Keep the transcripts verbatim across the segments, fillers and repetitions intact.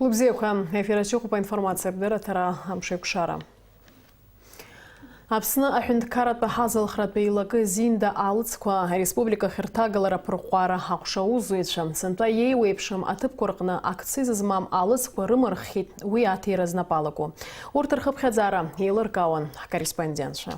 Лыбзиақәа, ефир аҿы иҟоуп аинформациатә дырраҭара «Амшеикәшара». Аԥсны аҳәынҭқарратә аҳазалхратә еилакы Зинда аалыҵқәа ареспубликахь рҭагалара аԥырҟәҟәара аҟәша аусзуҩцәа сынтәа иеиуеиԥшым аҭыԥқәа рҟны акциз змам аалыҵқәа рымырххьеит, уи аҭира знапы алаку. Урҭ рхыԥхьаӡара еилыркаауан ҳкорреспондентцәа.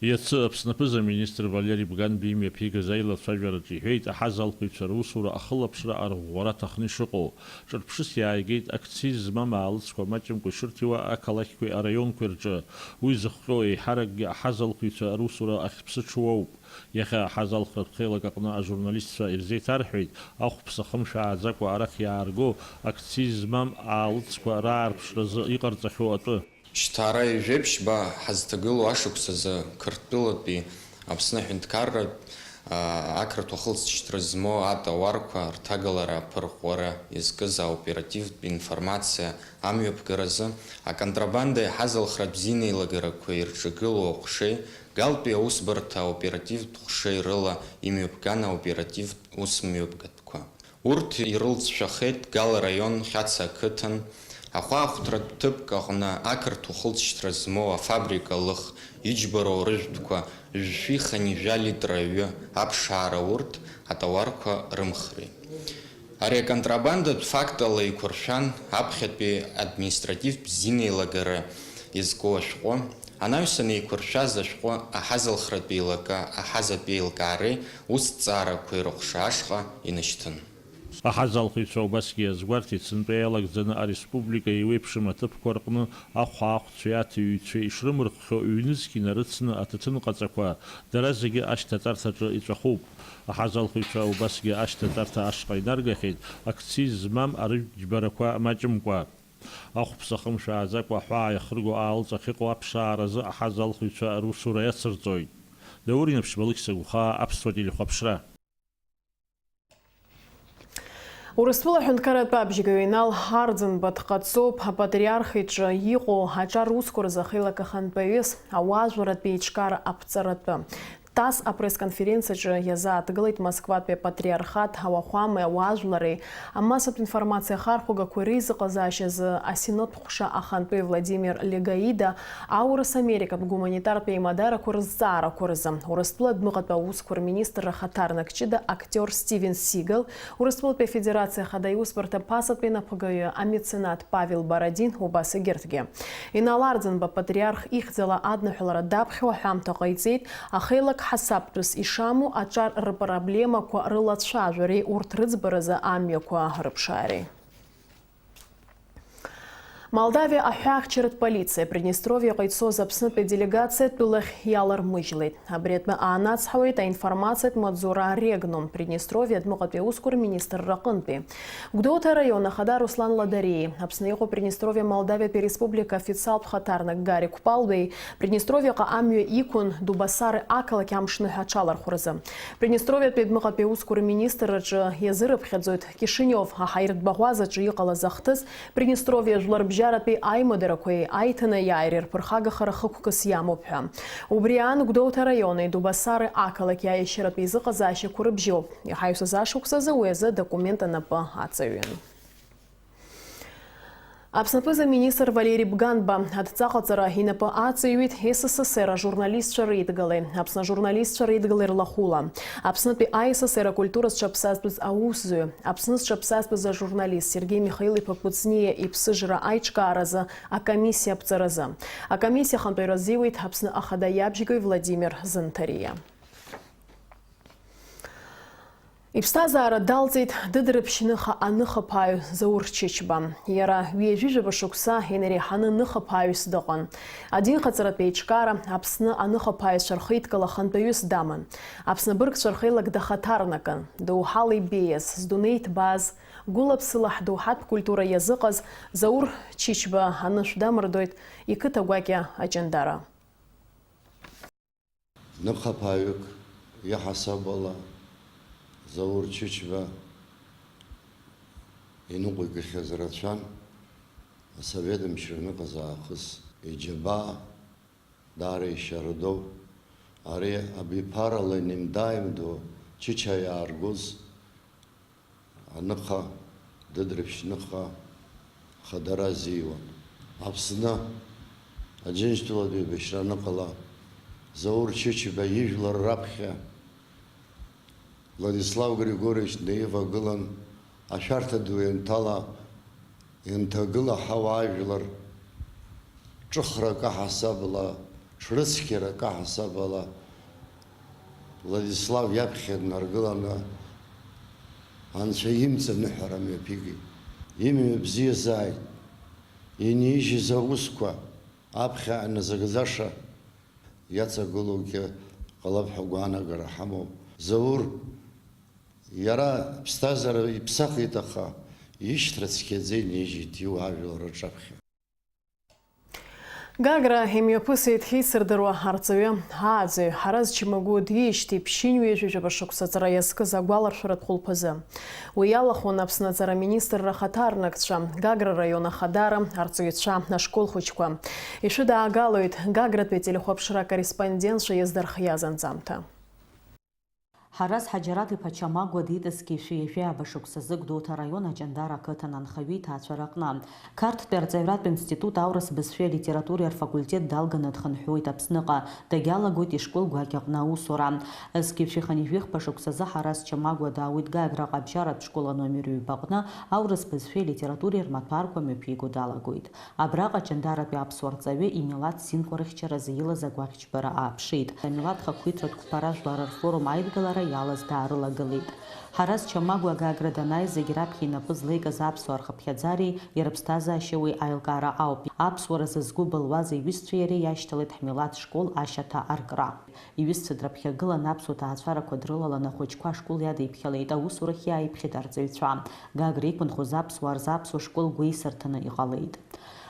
Иацы Аԥсны аԥыза-министр Валери Бганба имҩаԥигаз аилацәажәараҿы иҳәеит, аҳазалхыҩцәа русура ахылаԥшра арӷәӷәара аҭахны ишыҟоу. Ҿырԥшыс иааигеит акциз змам аалыҵқәа маҷымкәа ишырҭиуа ақалақьқәеи араионқәеи рҿы. Уи зыхҟьо еиҳаракгьы аҳазалхыҩцәа русура ахьԥсыҽу ауп. Иахьа аҳазалхратә хеилак аҟны ажурналистцәа ирзеиҭарҳәеит, ахәԥса хымш ааӡакәа арахь иаарго акциз змам аалыҵқәа раарԥшразы иҟарҵахьоу атәы. Шьҭа ара ҩажәеиԥшьба ҳазҭагылоу ашықәсазы Қырҭтәылатәи Аԥсны аҳәынҭқарратә, аа, ақырҭуа хылҵшьҭра змоу атауарқәа рҭагалара аԥырҟәҟәара иазкыз аоперативтә информациа амҩаԥгаразы, аконтрабандеи аҳазалхратә бзианеилагарақәеи ирҿагылоу аҟәшеи, Галтәи аусбарҭа аоперативтә ҟәшеи рыла имҩаԥган аоперативтә усмҩаԥгатә Урҭ ирылҵшәахеит Гал араион Хьаца ақыҭан, ахәаахәҭратә ҭыԥк аҟны ақырҭуа хылҵшьҭра змоу афабрика лых иџьбароу рыжәтәқәа жәшәи хынҩажәа литр аҩы аԥшаара, урҭ атауарқәа рымхреи. Ари аконтрабандатә фактала еиқәыршәан аԥхьатәи административтә бзианеилагара иазку ашәҟәы, анаҩсан еиқәыршәаз ашәҟәы аҳазалхратә еилакы аҳазатә еилкаареи усҭҵаарақәеи рыҟәша ашҟа инашьҭын. Аҳазалхыҩцәа убасгьы иазгәарҭеит, сынтәа иалагӡаны ареспублика еиуеиԥшым аҭыԥқәа рҟны ахәаахәцәеи аҭыҩҩцәеи ишрымырххьоу ҩнызқь инарыцны аҭаҭын ҟаҵақәа, дара зегьы ашьҭаҵарҭаҿы иҵәахуп. Аҳазалхыҩцәа убасгьы ашьҭаҵарҭа ашҟа инаргахьеит акциз змам арыжәтә џьбарақәа маҷымкәа. Ахәԥса хымш ааӡакәа аҳәаа иахырго аалҵ ахьыҟоу аԥшааразы аҳазалхыҩцәа русура иацырҵоит. Даур Инаԥшьба, Алықьса Гәхаа, Аԥсуа телехәаԥшра. Урыстәыла аҳәынҭқарратә абжьгаҩ Инал Арӡынба дҟаҵоуп апатриарх иҿы иҟоу аҿар усқәа рзы ахеилак ахантәаҩыс ауаажәларратә еиҿкаара аԥҵаратәы. ТАСС апресс-конференциаҿы иазааҭгылеит Москватәи апатриархат ауахәамеи ауаажәлари амассатә информациа ахархәагақәеи реизыҟазаашьазы асинод ҟәша ахантәаҩы Владимир Легаида аурыс-америкатә гуманитартә еимадарақәа рызҵаарақәа рзы Урыстәыла адәныҟатәи аусқәа рминистрра ахаҭарнак ҷыда актиор Стивен Сигал, Урыстәылатәи Афедерациа Ахада Иусбарҭа ԥасатәи анапхгаҩы амеценат Павел Бородин, убас егьырҭгьы. Инал Арӡынба апатриарх ихьӡала адныҳәалара даԥхьо аҳәамҭа ҟаиҵеит, ахеилак ҳасабтәыс ишамоу аҿар рпроблемақәа рылацәажәареи урҭ рыӡбаразы амҩақәа рыԥшаареи. Молдавиа аҳәаахьчаратә полициа Приднестровиаҟа ицоз Аԥснытәи аделегациа тәылахь иалармыжьлеит. Абри атәы аанацҳауеит аинформациатә маҵзура Регнум Приднестровиа адәныҟатәи аусқәа рминистрра аҟынтәи. Гәдоуҭа араион ахада Руслан Ладариеи, Аԥсны иҟоу Приднестровиа Молдавиатәи Республика афициалтә хаҭарнак Гарик Палбеи Приднестровиаҟа амҩа иқәын Дубасары ақалақь амшныҳәа аҽалархәразы. Приднестровиатәи адәныҟатәи аусқәа рминистрраҿы иазырыԥхьаӡоит Кишинев аҳаиртә баӷәазаҿы иҟалаз ахҭыс Приднестровиа жәларбжьаратәи аимадарақәеи аиҭанеиааиреи рԥырхагахара хықәкыс иамоуп ҳәа. Убри аан Гәдоуҭа араиони Дубасары ақалақьи аиашьаратәи еизыҟазаашьақәа рыбжьоуп. Иҳаҩсыз ашықәсазы уи азы адокумент анапы аҵаҩын. Аԥсны аԥыза-министр Валери Бганба адҵаҟаҵара инапы аҵаҩит С С С Р ажурналистцәа реидгылеи Аԥсны ажурналистцәа реидгылеи рлахәыла, Аԥснытәи А С С Р акультура зҽаԥсазтәыз аусзуҩы, Аԥсны зҽаԥсазтәыз ажурналист Сергеи Михаил-иԥа Кәыҵниа иԥсыжра аиҿкааразы акомиссиа аԥҵаразы. Акомиссиа ахантәаҩра азиуеит Аԥсны Ахада иабжьгаҩ Владимир Занҭариа. Иԥсҭазаара далҵит Дыдрыԥшь ныха аныхаԥааҩ Заур Чычба. Иара ҩажәижәаба шықәса инареиҳаны ныхаԥааҩс дыҟан. Адинхаҵаратә еиҿкаара Аԥсны аныхаԥааҩцәа рхеидкыла ахантәаҩыс даман. Аԥсны абыргцәа рхеилак дахаҭарнакын. Доуҳала ибеиаз, здунеи иҭбааз, гәыла-ԥсыла ҳдоуҳатә культура иазыҟаз Заур Чычба анышә дамырдоит иқыҭа гәакьа аҷандара. Ныхаԥааҩык иаҳасабала Заур Чычба иныҟәигахьаз рацәан, асовет мчра аныҟаз аахыс иџьабаа даара ишьарадоуп. Ари абиԥара Ленин дааимдо Чыча иааргоз аныха Дыдрыԥшьныха хадара азиуан. Аԥсны Аџьынџьтәылатә еибашьра аныҟала, Заур Чычба ижәлар раԥхьа Владислав Григорьевич днаивагылан, ашәарҭа ду ианҭала, ианҭагыла ҳауаажәлар ҿыхрак аҳасабала, ҽрыцқьарак аҳасабала, Владислав иаԥхьа днаргыланы, Анцәа имҵаныҳәара мҩаԥигеит. Имҩа бзиазааит. Инижьыз аусқәа аԥхьа аназыгӡаша иаҵагылоугьы ҟалап ҳәа гәаанагара ҳамоуп. Заур, иара аԥсҭазаара иԥсахит, аха ишьҭра цқьаӡа инижьит иуаажәлар рҿаԥхьа. Гагра имҩаԥысит ҳицырдыруа арҵаҩы, ааӡаҩ Ҳараз Чамагәуа диижьҭеи ԥшьынҩажәи жәаба шықәса аҵара иазкыз агәаларшәаратә хәылԥазы. Уи иалахәын Аԥсны аҵара министрра ахаҭарнакцәа, Гагра раион ахадара, арҵаҩцәа, ашкол хәыҷқәа. Ишәыдаагалоит Гагратәи ателехәаԥшра акорреспондентцәа иаздырхиаз анҵамҭа. Ҳараз Ҳаџьараҭ-иԥа Чамагәуа диит зқьи жәшәи жәаба шықәсазы Гәдоуҭа араион Аҷандара ақыҭан анхаҩы иҭаацәараҟны. Қарҭтәи арҵаҩратә институт аурыс бызшәеи алитературеи рфакультет далганы дхынҳәуеит Аԥсныҟа, дагьалагоит ишкол гәакьаҟны аусура. Зқьи жәшәи хынҩажәи хԥа шықәсазы Ҳараз Чамагәуа даауеит Гаграҟа абжьаратә школ аномер ҩба аҟны аурыс бызшәеи алитературеи рмаҭәарқәа мҩаԥиго далагоит. Абраҟа Ҷандаратәи аԥсуа рҵаҩы имилаҭ ссинқәа рыхьчаразы илаз агәаӷьчбара ааԥшит. Амилаҭ хақәиҭратә қәԥара жәлар рфорум аидгылара иалаз даарылагылеит. Ҳараз Чамагәа Гагра данааи зегь раԥхьа инапы злеикыз аԥсуаа рхыԥхьаӡареи ирыԥсҭазаашьеи уи аилкаара ауп. Аԥсуара зызку былуаз иҩызцәеи иареи иашьҭалеит ҳмилаҭ школ ашьаҭа аркра. Иҩызцәа дрыԥхьагылан аԥсуа ҭаацәарақәа дрылалан ахәыҷқәа ашкол иадиԥхьалеит, аусурахь иааиԥхьеит арҵаҩцәа. Гагра иқәынхоз аԥсуаа рзы аԥсуа школ гәеисырҭаны иҟалеит.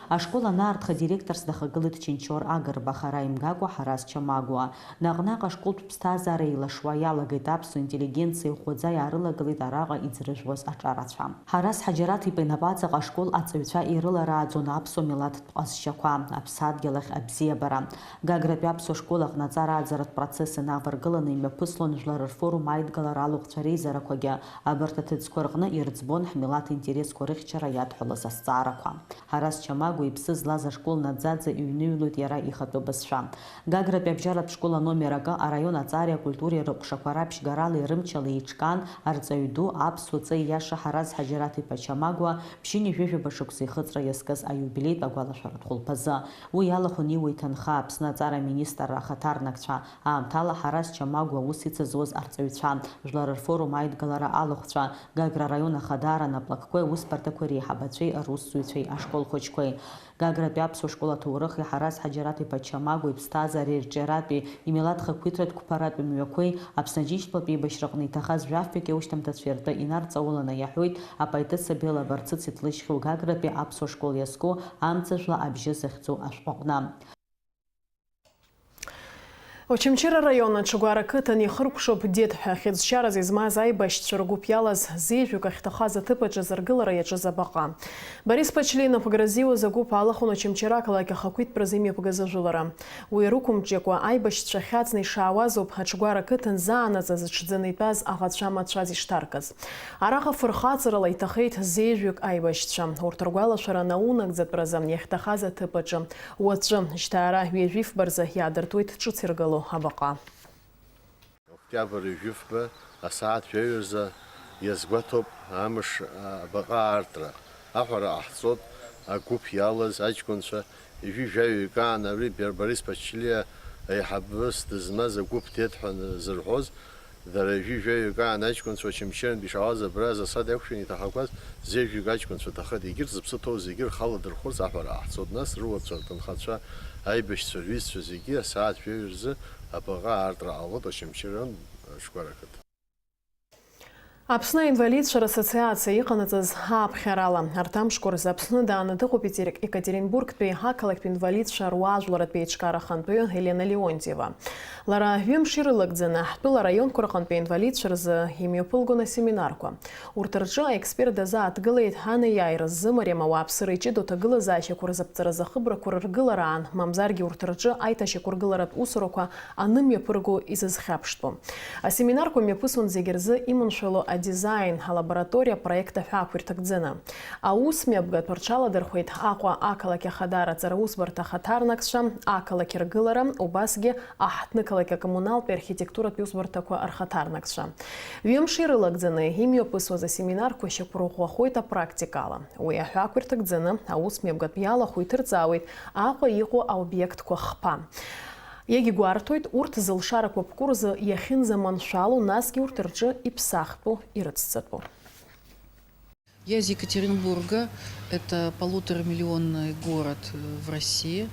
Ашкол анаартха директорс дахагылеит Чынчор Агрба, хара имгакәа Ҳараз Чамагәуа. Наҟ-наҟ ашколтә ԥсҭазаара еилашуа иалагеит, аԥсуа интеллигенциа иӷәӷәаӡа иаарылагылеит араҟа иӡрыжәуаз аҿарацәа. Ҳараз Ҳаџьараҭ-иԥа инапаҵаҟа ашкол аҵаҩцәа ирыларааӡон аԥсуа милаҭтә ҟазшьақәа, аԥсадгьыл ахь абзиабара. Гагратәи аԥсуа школ аҟны аҵара ааӡаратә процесс инаваргыланы имҩаԥыслон жәлар рфорум аидгылара алахәцәа реизарақәагьы. Абарҭ аҭыӡқәа рҟны ирӡбон ҳмилаҭ интересқәа рыхьчара иадҳәалаз азҵаарақәа. Ҳараз Чамагәа иԥсы злаз ашкол наӡаӡа иҩныҩлоит иара ихатәы бызшәа. Гагратәи абжьаратә школ аномер акы араион аҵареи акультуреи рыҟәшақәа раԥшьгаралеи рымчалеи еиҿкаан, арҵаҩ ду, аԥсуа ҵеи иаша Ҳараз Ҳаџьараҭ-иԥа Чамагәа ԥшьынҩажәи жәаба шықәса ихыҵра иазкыз аиубилеитә агәалашәаратә хәылԥазы. Уи иалахәын иуа иҭынха Аԥсны аҵара аминистрра ахаҭарнакцәа, аамҭала Ҳараз Чамагәа аус ицызуаз арҵаҩцәа, жәлар рфорум аидгылара алахәцәа, Гагра араион ахадара анаплакқәеи аусбарҭақәеи реиҳабацәеи русзуҩцәеи ашкол хәыҷқәеи. Гагратәи аԥсуа школ аҭоурыхи Ҳараз Ҳаџьараҭ-иԥа Чамагәа иԥсҭазаареи рҿиаратәи имилаҭ хақәиҭратә қәԥаратәи мҩақәеи Аԥсны Аџьынџьтәылатә еибашьраҟны иҭахаз жәафҩык иаушьҭамҭацәеи ртәы инарҵауланы иаҳәоит апоетесса Бела Барцыц иҭлыжьхьоу Гагратәи аԥсуа школ иазку Амцажәла абжьы захьӡу ашәҟәаҟны. Очамчыра араион Аҽгәара ақыҭан ихыркәшоуп Дед ҳәа хьыӡшьара зызмаз аибашьцәа ргәыԥ иалаз зежәҩык ахьҭахаз аҭыԥ аҿы зыргылара иаҿыз абаҟа. Борис Пачлиа инапыгра зиуаз агәыԥ алахәын Очамчыра ақалақь ахақәиҭтәразы имҩаԥгаз ажәылара. Уи рықәымҿиакәа аибашьцәа хьаҵны ишаауазоуп Аҽгәара ақыҭан заанаҵ зыҽӡаны итәаз аӷацәа амацәаз ишҭаркыз. Араҟа фырхаҵарала иҭахеит зежәҩык аибашьцәа. Урҭ ргәалашәара наунагӡатәразы иахьҭахаз аҭыԥ аҿы уаҵәы, жьҭаара ҩажәи фба рзы иаадыртуеит ҿыц иргылоу абаҟа. Октиабр ҩажәи фба асааҭ жәаҩа рзы иазгәаҭоуп амш абаҟа аартра. Аҳәара ҟаҳҵоит, агәыԥ иалаз аҷкәынцәа ҩажәи жәаҩа икаан, абри Борис Пачлиа аиҳабыс дызмаз агәыԥ Дед ҳәа зырҳәоз, дара ҩажәи жәаҩа икаан аҷкәынцәа Очамчырантә ишаауаз абра засада иақәшәаны иҭахақәаз зежәҩык аҷкәынцәа ҭахеит. Егьырҭ зыԥсы ҭоу зегьы рхала дырхәырц аҳәара ҟаҳҵоит. Нас рыуацәа, рҭынхацәа, аибашьцәа рҩызцәа зегьы асааҭ жәаҩа рзы абаҟа аартра ҟалоит Очамчырантә Аҽгәара ақыҭа. Аԥсны аинвалидцәа рассоциациа иҟанаҵаз ааԥхьарала, арҭ амшқәа рзы Аԥсны дааны дыҟоуп Екатери-, Екатеринбургтәи ақалақьтә инвалидцәа руаажәларатә еиҿкаара ахантәаҩы Елена Леонтиева. Лара ҩымш ирылагӡаны ҳтәыла араионқәа рҟынтәи аинвалидцәа рзы имҩаԥылгон асеминарқәа. Урҭ рҿы аексперт дазааҭгылеит анеиааира ззымариам ауааԥсыра иҷыдоу аҭагылазаашьақәа рзаԥҵаразы ахыбрақәа рыргылараан, мамзаргьы урҭ рҿы аиҭашьақәыргыларатә усурақәа анымҩаԥырго изызхьаԥштәу. Асеминарқәа мҩаԥысуан зегьы рзы иманшәало адизаин алабораториа апроект аҳәаақәа ирҭагӡаны. Аус мҩаԥгатә рҽаладырхәеит Аҟәа ақалақь ахадара аҵараусбарҭа ахаҭарнакцәа, ақалақь ргылара, убасгьы аҳҭнықалақь акоммуналтәи архитектуратәи усбарҭақәа рхаҭарнакцәа. Ҩымш ирылагӡаны имҩаԥысуаз асеминарқәа шьақәырӷәӷәахоит апрактикала. Уи аҳәаақәа ирҭагӡаны аус мҩаԥгатә иалахәу иҭырҵаауеит Аҟәа иҟоу аобиектқәа хԥа. Иагьгәарҭоит урҭ зылшарақәа аԥкәырзы иахьынӡаманшәало, насгьы урҭ рҿы иԥсахтәу, ирыцҵатәу. Я из Екатеринбурга, это полуторамиллионный город, э, в России,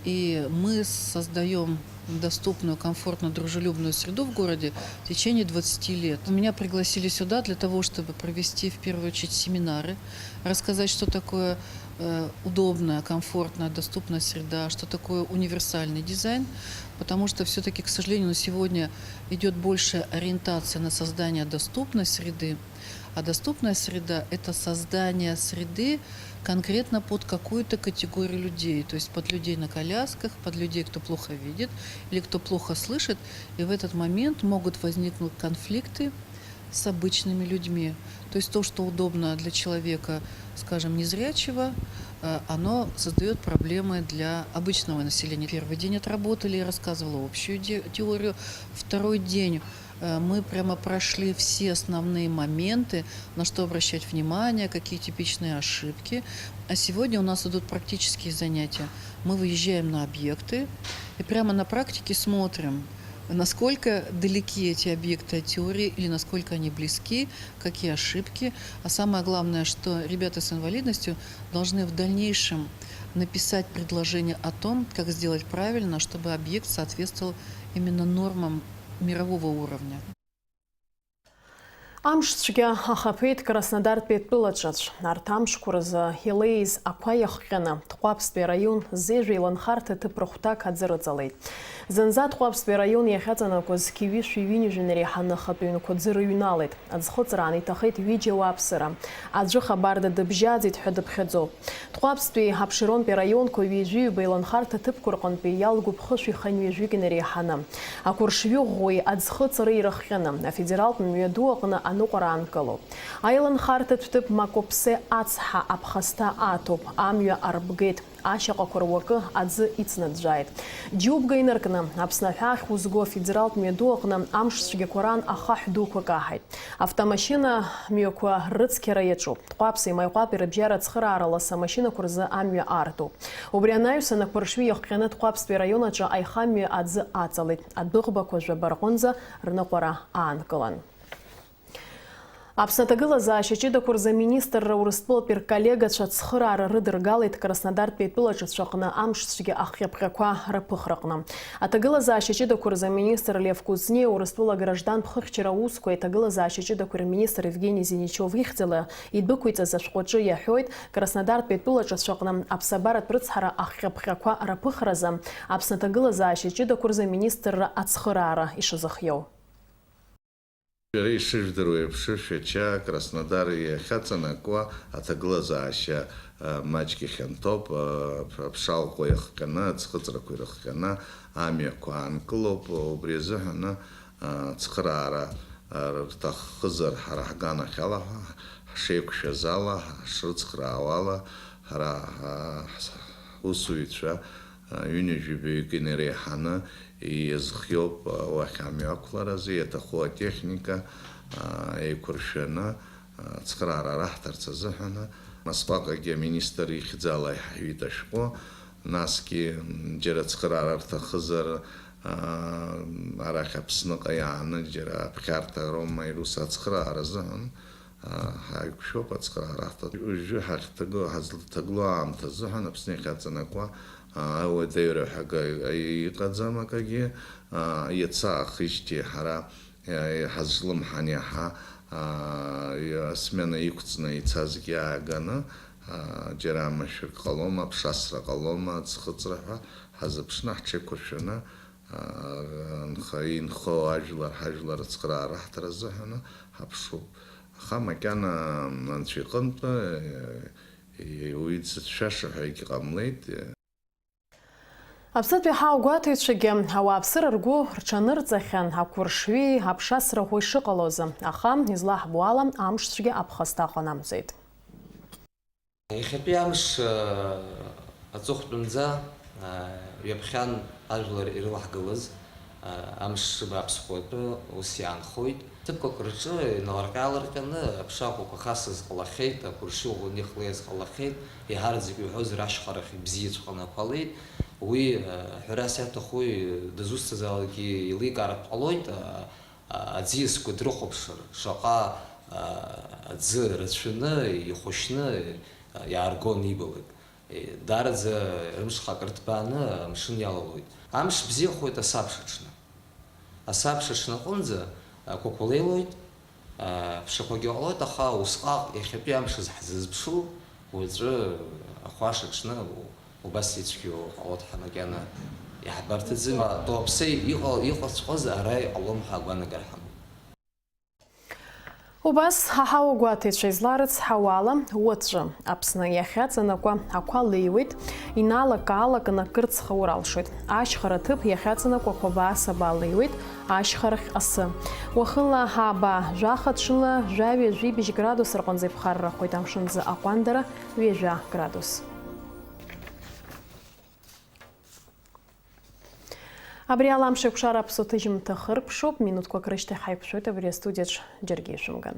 и мы создаём доступную, комфортную, дружелюбную среду в городе в течение двадцати лет. Меня пригласили сюда для того, чтобы провести в первую очередь семинары, рассказать, что такое, э, удобная, комфортная, доступная среда, что такое универсальный дизайн, потому что всё-таки, к сожалению, на сегодня идёт большая ориентация на создание доступной среды, а доступная среда — это создание среды конкретно под какую-то категорию людей, то есть под людей на колясках, под людей, кто плохо видит или кто плохо слышит, и в этот момент могут возникнуть конфликты с обычными людьми. То есть то, что удобно для человека, скажем, незрячего, э, оно создаёт проблемы для обычного населения. Первый день отработали, я рассказывала общую де-, теорию. Второй день, э, мы прямо прошли все основные моменты, на что обращать внимание, какие типичные ошибки. А сегодня у нас идут практические занятия. Мы выезжаем на объекты и прямо на практике смотрим, насколько далеки эти объекты от теории или насколько они близки, какие ошибки. А самое главное, что ребята с инвалидностью должны в дальнейшем написать предложение о том, как сделать правильно, чтобы объект соответствовал именно нормам мирового уровня. Амш цәгьа ахаԥеит Краснодартәи атәылаҿацә. Арҭ амшқәа рзы илеиз ақәа иахҟьаны, Тҟәаԥстәи араион зежә еиланхарҭа ҭыԥ рыхәҭак аӡы рыҵалеит. Зынӡа Тҟәаԥстәи араион иахьаҵанакуаз зқьи ҩышәи ҩынҩажәи инареиҳаны ахатә ҩнқәа аӡы рыҩналеит. Аӡхыҵраан иҭахеит ҩыџьа ауааԥсыра. Аӡәы хабарда дыбжьаӡит ҳәа дыԥхьаӡоуп. Тҟәаԥстәи Аԥшеронтәи араионқәа ҩажәи ҩба еиланхарҭа ҭыԥқәа рҟынтәи иалгоуп хышәи хынҩажәик инареиҳаны. Ақәыршҩы ӷәӷәеи аӡхыҵреи ирыхҟьаны, афедералтә мҩаду аҟны аныҟәара аанкылоуп. Аиланхарҭатә ҭыԥ Макоԥсе ацҳа аԥхасҭа аҭоуп, амҩа арбгеит. Ашьаҟақәа руакы аӡы ицнаӡәӡәааит. Џьубга инаркны, Аԥсны аҳәаахь узго афедералтә мҩаду аҟны амш цәгьақәа раан ахаҳә дуқәа каҳаит. Автомашьына мҩақәа рыцқьара иаҿуп. Тҟәаԥси Маиҟәаԥи рыбжьара ацхыраара лас амашьынақәа рзы амҩа аартуп. Убри анаҩсан, ақәыршҩы иахҟьаны Тҟәаԥстәи араион аҿы аихамҩа аӡы аҵалеит. Адәыӷбақәа жәаба рҟынӡа рныҟәара аанкылан. Аԥсны аҭагылазаашьа ҷыдақәа рзы аминистрра Урыстәылатәи рколлегацәа ацхыраара рыдыргалеит Краснодартәи атәылаҿацәа аҟны амш цәгьа ахҟьаԥҟьақәа рыԥыхраҟны. Аҭагылазаашьа ҷыдақәа рзы аминистр Лев Кузнеи Урыстәыла аграждантә хыхьчара аусқәеи аҭагылазаашьа ҷыдақәеи рминистр Евгени Зиничев ихьӡала идәықәиҵаз ашәҟәаҿы иаҳәоит, Краснодартәи атәылаҿацәа аҟны аԥсабаратә рыцҳара ахҟьаԥҟьақәа рыԥыхразы Аԥсны аҭагылазаашьа ҷыдақәа рзы аминистрра ацхыраара ишазыхиоу. Шәара ишыжәдыруа еиԥш, Шәача, Краснодар иахьаҵанакуа аҭагылазаашьа, а, маҷк ихьанҭоуп, а, аԥшалҟәа иахҟьаны, аӡхыҵрақәа ирыхҟьаны, амҩақәа аанкылоуп, убри азыҳәаны, а, ацхыраара, а, рҭаххызар, ҳара ҳганахьала, ҳшеиқәшәаз ала, ҳшрыцхраауа ала, ҳара, а, ҳс-, ҳусзуҩцәа, а, ҩынҩажәи жәаҩык инареиҳаны, иазхиоуп, а, уахь амҩақәларазы иаҭаху атехника, а, еиқәыршәаны, а, ацхыраара раҳҭарц азыҳәаны. Асҟаҟагьы аминистр ихьӡала иҳаҳҩит ашәҟәы, насгьы, м, џьара ацхыраара рҭахызар, а, арахь Аԥсныҟа иааны џьара аԥхьарҭа роума, ирус ацхыраара азыҳәан, Ҳаиқәшәоуп ацхыраара ҳҭатәы. Уажәы ҳахьҭагылоу, ҳазҭагылоу аамҭа азыҳәан Аԥсны иахьаҵанакуа ауадаҩра ҳәа акы иҟаӡам акагьы. Иацы аахижьҭеи ҳара ҳазҿлымҳан иаҳа асмена иқәҵны ицазгьы ааганы, џьара амашәырк ҟалома, аԥшасра ҟалома, аӡхыҵра ҳәа ҳазыԥшны, ҳҽеиқәыршәаны, Анхаҩы инхо ажәлар, ҳажәлар ацхыраара ҳҭара азыҳәаны ҳаԥшуп. Аха макьана Анцәа иҟынтә, е, уи дзыцәшәаша ҳәа егьҟамлеит. Аԥснытәи ҳаугәаҭаҩцәагьы ауааԥсыра ргәы рҽанырҵахьан, ақәыршҩи аԥшасра ӷәы ишыҟалоз, аха, излаҳбо ала, амшцәгьа аԥхасҭа аҟанамҵеит. Иахьатәи амш, э, аҵыхәтәынӡа, э, ҩаԥхьан ажәлар ирылаҳгылаз, э, амш бааԥсқәа атәы ус иаанхоит. Ҭыԥқәак рҿы иналарҟьа-аалырҟьаны аԥша ӷәақәа хасыз ҟалахьеит, ақәыршҩы ӷәӷәаны ихлеиз ҟалахьеит, еиҳараӡак иуҳәозар ашьхарахь ибзиаҵәҟьаны ақәа леит. Уи, э, ҳәарас иаҭахуи, дызусҭазаалакгьы еиликааратә ҟалоит, э, аӡиасқәа дрыхәаԥшыр, шаҟа, а, аӡы рацәаны, ихәашьны, а, иааргон ибалак. Е, даараӡа рымшха акрыҭбааны амшын иалалоит. Амш бзиахоит асабш аҽны. Асабш аҽны аҟынӡа ақәақәа леилоит, а, ԥшақәагьы ҟалоит, аха усҟак иахьатәи амш зҳзызԥшу, уаҵәы ахәаш аҽны у-, убас ицәгьоу ҟалоит ҳәа макьана иаҳбарҭаӡам. Туаԥсеи иҟа-, иҟаҵәҟьаз ара иҟалом ҳәа агәаанагара ҳамоуп. Убас аҳауагәаҭаҩцәа изларыцҳауа ала, уаҵәы Аԥсны иахьаҵанакуа ақәа леиуеит, иналак-аалакны акырцха уралшоит. Ашьхара ҭыԥ иахьаҵанакуа ақәабаа-сабаа леиуеит, ашьхарахь асы. Уахынла ааба жәаха, ҽынла жәаҩа-жәибжь градус рҟынӡа иԥхаррахоит, амшынӡы аҟәандара ҩажәа градус. Абри ала амш еиқәшара аԥсуа ҭыжьымҭа хыркәшоуп, минуҭқәак рышьҭахь ҳаиқәшәоит абри астудиаҿ, џьаргьы ишәымган.